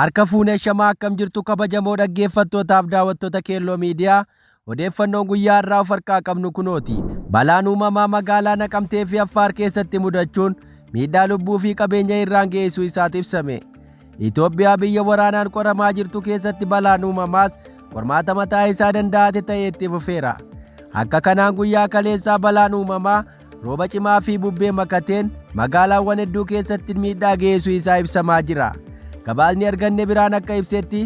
Harka fuunee shamaa akkam jirtu kabajamoo dhaggeeffattootaaf daawwattoota Keelloo Miidiyaa odeeffannoon guyyaa irraa of harkaa qabnu kunooti. Balaan uumamaa magaalaa Naqamtee fi Affaar keessatti mudachuun miidhaa lubbuu fi qabeenya irraan geessuu isaatu ibsame. Itoophiyaa biyya waraanaan qoramaa jirtu keessatti balaan uumamaas qormaata mataa isaa danda'ate ta'ee itti fufeera. Akka kanaan guyyaa kaleessaa balaan uumamaa rooba cimaa fi bubbee makateen magaalaawwan hedduu keessatti miidhaa geessuu isaa ibsamaa jira. Gabaasni arganne biraan akka ibsetti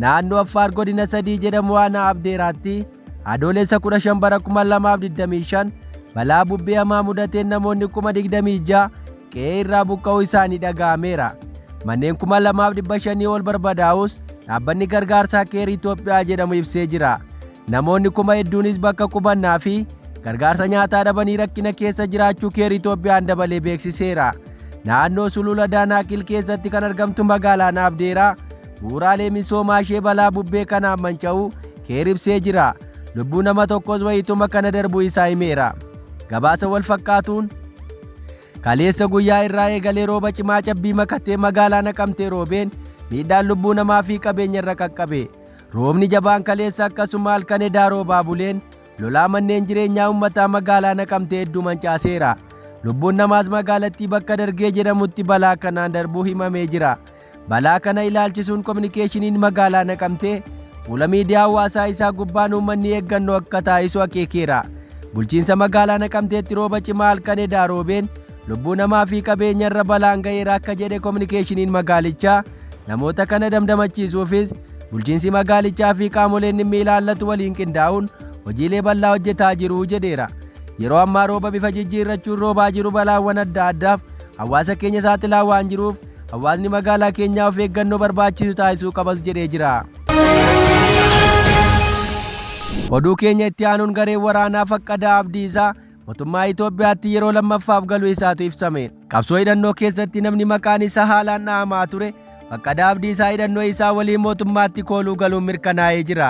naannoo Affaar godina 3 jedhamu aanaa Abdeeraatti Adoolessa 15 bara 2025 balaa bubbee hamaa mudateen namoonni 26,000 qe'ee irraa buqqa'uu isaanii dhaga'ameera. Manneen 2,500 ol barbadaa'us dhaabbanni gargaarsaa Keer Itoophiyaa jedhamu ibsee jira. Namoonni kuma hedduunis bakka qubannaa fi gargaarsa nyaataa dhabanii rakkina keessa jiraachuu Keer Itoophiyaan dabalee beeksiseera. Naannoo sulula Daanaaqil keessatti kan argamtu magaalaan Abdeeraa bu'uuraalee misoomaa ishee balaa bubbee kanaan manca'uu Keer ibsee jira. Lubbuu nama tokkos wayituma kana darbuu isaa himeera. Gabaasa wal fakkaatuun kaleessa guyyaa irraa eegalee rooba cimaa cabbii makatee magaalaa Naqamtee roobeen miidhaan lubbuu namaa fi qabeenya irra qaqqabe. Roobni jabaan kaleessa akkasuma halkan edaa roobaa buleen lolaa manneen jireenyaa uummataa magaalaa Naqamtee hedduu mancaaseera. Lubbuun namaas magaalattii bakka Dargee jedhamutti balaa kanaan darbuu himamee jira. Balaa kana ilaalchisuun kominikeeshiniin magaalaa Naqamtee fuula miidiyaa hawaasaa isaa gubbaan uummanni eeggannoo akka taasisu akeekeera. Bulchiinsa magaalaa Naqamteetti rooba cimaa halkan edaa roobeen lubbuu namaa fi qabeenya irra balaan ga'eera akka jedhe kominikeeshiniin magaalichaa namoota kana damdamachiisuufis bulchiinsi magaalichaa fi qaamoleen dhimmi ilaallatu waliin qindaa'uun hojiilee bal'aa hojjetaa jiru jedheera. Yeroo ammaa rooba bifa jijjiirrachuun roobaa jiru balaawwan adda addaaf hawaasa keenya saaxilaa waan jiruuf hawaasni magaalaa keenyaa of eeggannoo barbaachisu taasisuu qabas jedhee jira. Oduu keenya itti aanuun gareen waraanaa Faqqadaa Abdiisaa mootummaa Itoophiyaatti yeroo lammaffaaf galuu isaatu ibsame. Qabsoo hidhannoo keessatti namni maqaan isaa haalaan dhahamaa ture Faqqadaa Abdiisaa hidhannoo isaa waliin mootummaatti kooluu galuun mirkanaa'ee jira.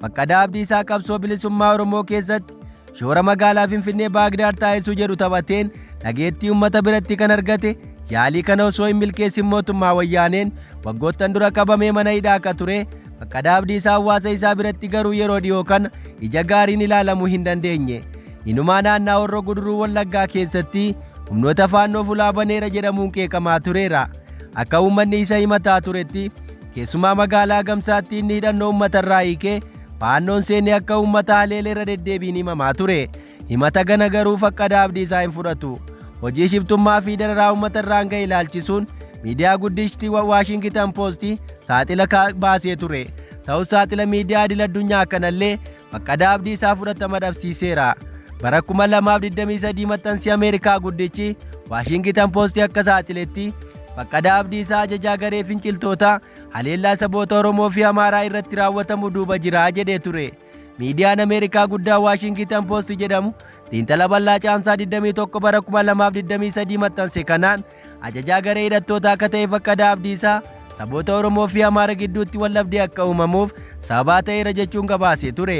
Faqqadaa Abdiisaa qabsoo bilisummaa Oromoo keessatti shoora magaalaa Finfinnee Baagdaar taasisuu jedhu taphateen dhageettii uummata biratti kan argate yaalii kana osoo hin milkeessin mootummaa wayyaaneen waggoottan dura qabamee mana hidhaa akka ture Faqqadaa Abdiisaa hawaasa isaa biratti garuu yeroo dhiyoo kana ija gaariin ilaalamuu hin dandeenye. Inumaa naannaa Horroo Guduruu Wallaggaa keessatti humnoota faannoo fulaa baneera jedhamuun qeeqamaa tureera. Akka uummanni isa himataa turetti keessumaa magaalaa Gamsaatti inni hidhannoo uummatarraa hiikee faannoon seenne akka uummata haleela irra deddeebiin himamaa ture. Himata kana garuu Faqqadaa Abdiisaa hin fudhatu. Hojii shiftummaa fi dararaa uummatarraan ga'e ilaalchisuun miidiyaa guddichi Waashingitan Poosti saaxila baasee ture. Ta'us saaxila miidiyaa idil addunyaa kanallee Faqqadaa Abdiisaa fudhatama dhabsiiseera. Bara 2023 maxxansi Ameerikaa guddichi Waashingitan Poosti akka saaxiletti Faqqadaa Abdiisaa ajajaa garee finciltootaa haleellaa saboota Oromoo fi Amaaraa irratti raawwatamu duuba jira jedhee ture. Miidiyaan Ameerikaa guddaa Waashingitan Poosti jedhamu xiinxala bal'aa caamsaa 21 bara 2023 maxxanse kanaan ajajaa garee hidhattootaa akka ta'e Faqqadaa Abdiisaa saboota Oromoo fi Amaara gidduutti waldhabdee akka uumamuuf sababaa ta'eera jechuun gabaasee ture.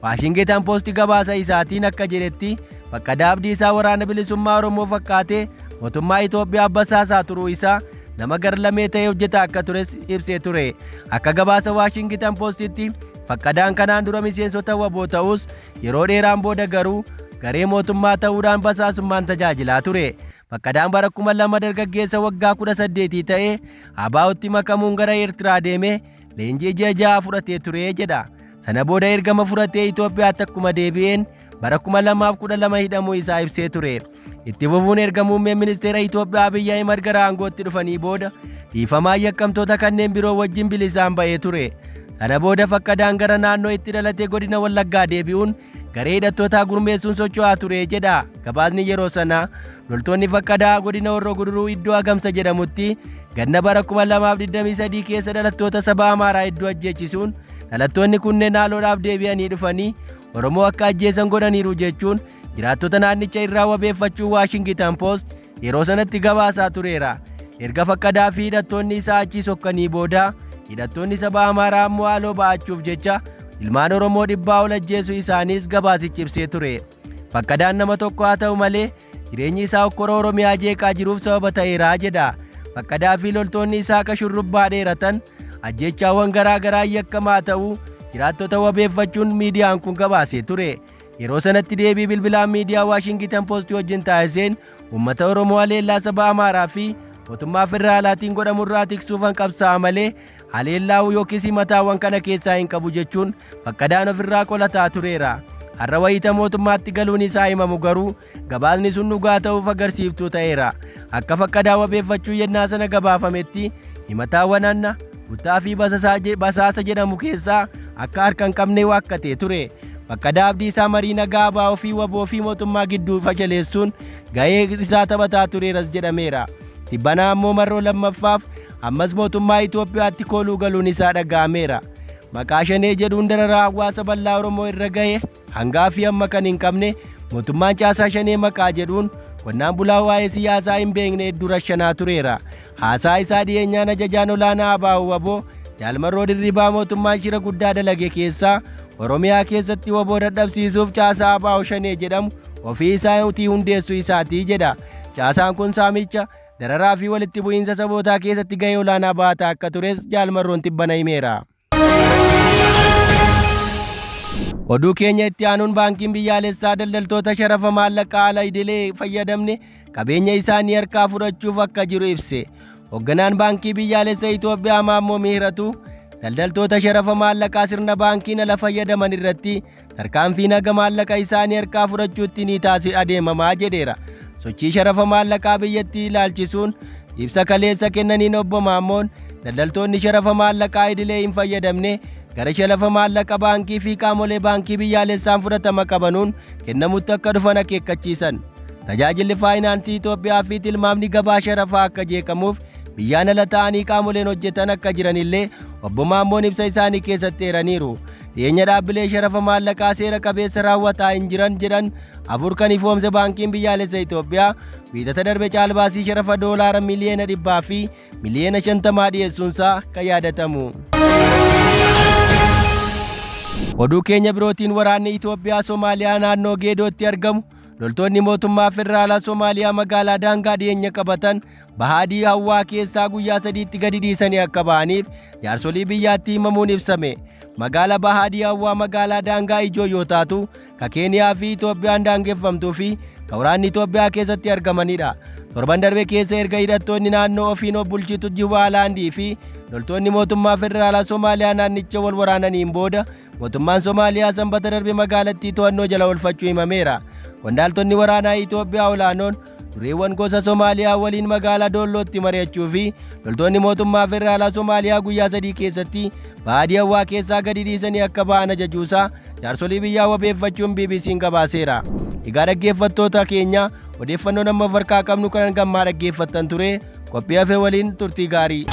Waashingitan Poosti gabaasa isaatiin akka jedhetti Faqqadaa Abdiisaa waraana bilisummaa Oromoo fakkaatee mootummaa Itoophiyaa basaasaa turuu isaa nama garlamee ta'ee hojjetaa akka tures ibsee ture. Akka gabaasa Waashingitan Poostitti Faqqadaan kanaan dura miseensota waboo ta'us yeroo dheeraan booda garuu garee mootummaa ta'uudhaan basaasummaan tajaajilaa ture. Faqqadaan bara 2000 dargaggeessa waggaa 18 ta'ee ABO'tti makamuun gara Eertiraa deemee leenjii ji'a 6 fudhatee ture jedha. Sana booda ergama fudhatee Itoophiyaatti akkuma deebi'een bara 2012 hidhamuu isaa ibsee ture. Itti fufuun erga muummeen ministeera Itoophiyaa Abiyyi Ahimad gara aangootti dhufanii booda dhiifamaa yakkamtoota kanneen biroo wajjin bilisaan ba'ee ture. Sana booda Faqqadaan gara naannoo itti dhalatee godina Wallaggaa deebi'uun garee hidhattootaa gurmeessuun socho'aa ture jedha. Gabaasni yeroo sanaa loltoonni Faqqadaa godina Horroo Guduruu iddoo Agamsa jedhamutti ganna bara 2023 keessa dhalattoota saba Amaaraa hedduu ajjeechisuun dhalattoonni kunneen haaloodhaaf deebi'anii dhufanii Oromoo akka ajjeesan godhaniiru jechuun jiraattota naannicha irraa wabeeffachuun Waashingitan Poost yeroo sanatti gabaasaa tureera. Erga Faqqadaa fi hidhattoonni isaa achii sokkanii booda hidhattoonni saba Amaaraa ammoo haaloo ba'achuuf jecha ilmaan Oromoo 100 ol ajjeesuu isaaniis gabaasichi ibsee ture. Faqqadaan nama tokko haa ta'u malee jireenyi isaa hokkora Oromiyaa jeeqaa jiruuf sababa ta'eera jedha. Faqqadaa fi loltoonni isaa akka shurrubbaa dheeratan ajjeechaawwan garaa garaa yakkamaa ta'uu jiraattota wabeeffachuun miidiyaan kun gabaasee ture. Yeroo sanatti deebii bilbilaan miidiyaa Waashingitan Poostii wajjin taasiseen uummata Oromoo haleellaa saba Amaaraa fi mootummaa federaalaatiin godhamurraa tiksuufan qabsaa'a malee haleellaa yookiis himataawwan kana keessaa hin qabu jechuun Faqqadaan ofirraa qolataa tureera. Har'a wayita mootummaatti galuun isaa himamu garuu gabaasni sun dhugaa ta'uuf agarsiiftuu ta'eera. Akka Faqqadaa wabeeffachuu yennaa sana gabaafametti himataawwan hanna buttaa fi basaasa jedhamu keessaa akka harka hin qabne waakkatee ture. Faqqadaa Abdiisaa marii nagaa ABO fi WBO fi mootummaa gidduu fashaleessuun gahee isaa taphataa tureeras jedhameera. Tibbanaa ammoo marroo lammaffaaf ammas mootummaa Itoophiyaatti kooluu galuun isaa dhaga'ameera. Maqaa shanee jedhuun dararaa hawaasa bal'aa Oromoo irra gahe hangaa fi amma kan hin qabne mootummaan caasaa shanee maqaa jedhuun qonnaan bulaa waa'ee siyaasaa hin beekne hedduu rashanaa tureera. Haasaa isaa dhiyeenyaan ajajaan olaanaa ABO WBO Jaal Marroo Dirribaa mootummaan shira guddaa dalage keessaa Oromiyaa keessatti WBO dadhabsiisuuf caasaa ABO shanee jedhamu ofii isaatii hundeessuu isaatii jedha. Caasaan kun saamicha dararaa fi walitti bu'iinsa sabootaa keessatti gahee olaanaa baataa akka tures Jaal Marroon tibbana himeera. Oduu keenya itti aanuun baankiin biyyaalessaa daldaltoota sharafa maallaqa haala idilee fayyadamne qabeenya isaanii harkaa fudhachuuf akka jiru ibse. Hoogganaan baankii biyyaalessa Itoophiyaa Maammoo Mihiratu daldaltoota sharafa maallaqaa sirna baankiin ala fayyadaman irratti tarkaanfii naga maallaqa isaanii harkaa fudhachuutti ni taasi adeemamaa jedheera. Sochii sharafa maallaqaa biyyattii ilaalchisuun ibsa kaleessa kennaniin obbo Maammoon daldaltoonni sharafa maallaqaa idilee hin fayyadamne gara sharafa maallaqa baankii fi qaamolee baankii biyyaalessaan fudhatama qabanuun kennamutti akka dhufan akeekkachiisan. Tajaajilli faayinaansii Itoophiyaa fi tilmaamni gabaa sharafaa akka jeeqamuuf biyyaan ala ta'anii qaamoleen hojjetan akka jiranillee obbo Maammoon ibsa isaanii keessatti eeraniiru. Dhiyeenya dhaabbilee sharafa maallaqaa seera qabeessa raawwataa hin jiran jedhan afur kan ifoomse baankiin biyyaalessa Itoophiyaa wiixata darbe caalbaasii sharafa doolaara miliyoona 100 fi miliyoona 50 dhiyeessuunsaa kan yaadatamu. Oduu keenya birootiin waraanni Itoophiyaa Somaaliyaa naannoo Geedootti argamu loltoonni mootummaa federaalaa Somaaliyaa magaalaa daangaa dhiyeenya qabatan Bahaadii Hawwaa keessaa guyyaa sadiitti gadi dhiisanii akka ba'aniif jaarsolii biyyaatti himamuun ibsame. Magaala Bahaadii Hawwaa magaalaa daangaa ijoo yoo taatu ka Keeniyaa fi Itoophiyaan daangeffamtuu fi ka waraanni Itoophiyaa keessatti argamanidha. Torban darbe keessa erga hidhattoonni naannoo ofiin of bulchitu Jubaalaandii fi loltoonni mootummaa federaalaa Somaaliyaa naannicha wal waraananiin booda mootummaan Somaaliyaa sanbata darbe magaalattii to'annoo jala oolfachuu himameera. Qondaaltonni waraanaa Itoophiyaa olaanoon dureewwan gosa Somaaliyaa waliin magaalaa Doollootti mari'achuu fi loltoonni mootummaa federaalaa Somaaliyaa guyyaa sadii keessatti baadii hawaa keessaa gadi dhiisanii akka ba'an ajajuusaa jaarsolii biyyaa wabeeffachuun BBC'n gabaaseera. Egaa dhaggeeffattoota keenya odeeffannoo amma harkaa qabnu kan gammaa dhaggeeffattan ture qophii hafe waliin turtii gaarii.